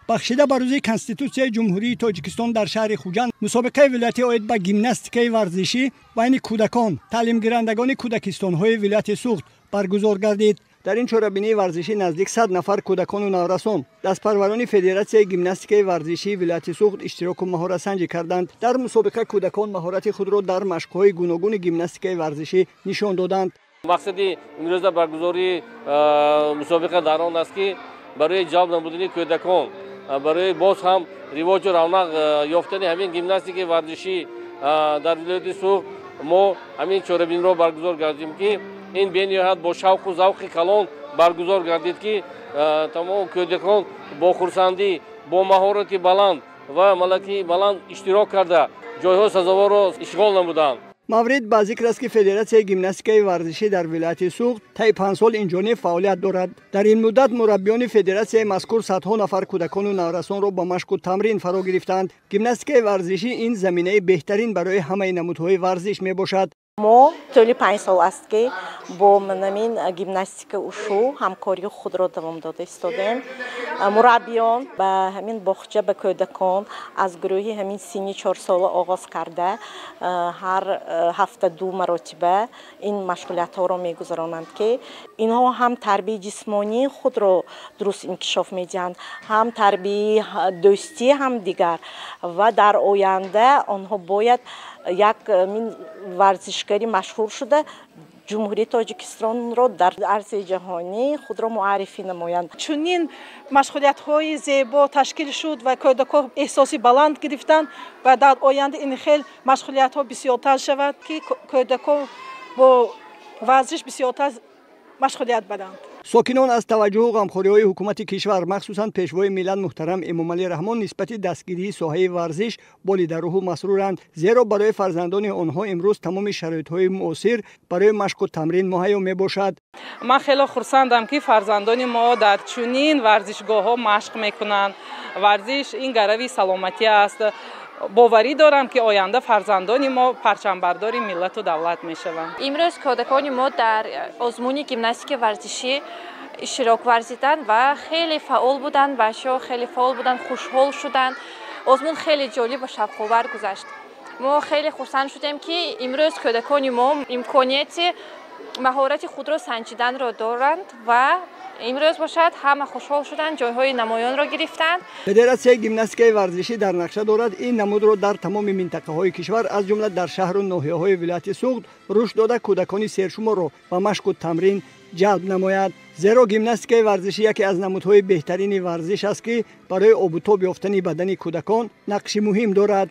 Бахшида ба рӯзи Конститутсияи Ҷумҳурии Тоҷикистон дар шаҳри Хуҷанд мусобиқаи вилоятӣ оид ба гимнастикаи варзишӣ байни кӯдакон, таълимгирандагони кӯдакистонҳои вилояти Суғд баргузор гардид. Дар ин чорабинии варзишӣ наздик 100 нафар кӯдакону наврасон, дастпарварони Федератсияи гимнастикаи варзишии вилояти Суғд иштироку маҳоратсанҷӣ карданд. Дар мусобиқа кӯдакон маҳорати худро дар машқҳои гуногуни гимнастикаи варзишӣ нишон доданд. Мақсади имрӯза баргузории мусобиқа дар он аст, ки барои ҷалб намудани кӯдакон, барои боз ҳам ривоҷу равнақ ёфтани ҳамин гимнастикаи варзишӣ дар вилояти Суғд мо ҳамин чорабиниро баргузор гардидем, ки ин бениҳоят бо шавқу завқи калон баргузор гардид, ки тамом кӯдакон бо хурсандӣ, бо маҳорати баланд ва малакаи баланд иштирок карда, ҷойҳои сазоворро ишғол намуданд. Маврид ба зикр аст, ки Федератсияи гимнастикаи варзишӣ дар вилояти Суғд таи 5 сол инҷониб фаъолият дорад. Дар ин муддат мураббиёни федератсияи мазкур садҳо нафар кӯдакону наврасонро ба машқу тамрин фаро гирифтаанд. Гимнастикаи варзишӣ ин заминаи беҳтарин барои ҳамаи намудҳои варзиш мебошад. Мо тӯли 5 сол аст, ки бо манамин гимнастика ушу ҳамкории худро давом дода истодем. Мураббиён ба ҳамин боғча, ба кӯдакон аз гурӯҳи ҳамин синни 4-сола оғоз карда, ҳар ҳафта 2 маротиба ин машғулиятҳоро мегузаронанд, ки инҳо ҳам тарбияи ҷисмонии худро дуруст инкишоф медиҳанд, ҳам тарбияи дӯстӣ ҳам дигар, ва дар оянда онҳо бояд як варзишгари машҳур шуда, Ҷумҳурии Тоҷикистонро дар арсаи ҷаҳонӣ худро муаррифӣ намоянд. Чунин машғулиятҳои зебо ташкил шуд ва кӯдакҳо эҳсоси баланд гирифтанд ва дар оянда ин хел машғулиятҳо бисёртар шавад, ки кӯдакҳо бо варзиш бисёртар машғулият баранд. Сокинон аз таваҷҷӯҳу ғамхориҳои ҳукумати кишвар, махсусан пешвои миллат муҳтарам Эмомалӣ Раҳмон нисбати дастгирии соҳаи варзиш болидарӯҳу масруранд, зеро барои фарзандони онҳо имрӯз тамоми шароитҳои муосир барои машқу тамрин муҳайё мебошад. Ман хеле хурсандам, ки фарзандони мо дар чунин варзишгоҳҳо машқ мекунанд. Варзиш ин гарави саломатӣ аст. Боварӣ дорам, ки оянда фарзандони мо парчамбардори миллату давлат мешаванд. Имрӯз кӯдакони мо дар озмуни гимнастикаи варзишӣ иштирок варзиданд ва хеле фаъол буданд. Бачаҳо хеле фаъол буданд, хушҳол шуданд. Озмун хеле ҷолиб ва шавқовар гузашт. Мо хеле хурсанд шудем, ки имрӯз кӯдакони мо имконияти маҳорати худро санҷиданро доранд ва имрӯз бошад ҳама хушҳол шуданд, ҷойҳои намоёнро гирифтанд. Федератсияи гимнастикаи варзишӣ дар нақша дорад ин намудро дар тамоми минтақаҳои кишвар, аз ҷумла дар шаҳру ноҳияҳои вилояти Суғд рушд дода, кӯдакони сершуморро ба машқу тамрин ҷалб намояд. Зеро гимнастикаи варзишӣ яке аз намудҳои беҳтарини варзиш аст, ки барои обутоб ёфтани бадани кӯдакон нақши муҳим дорад.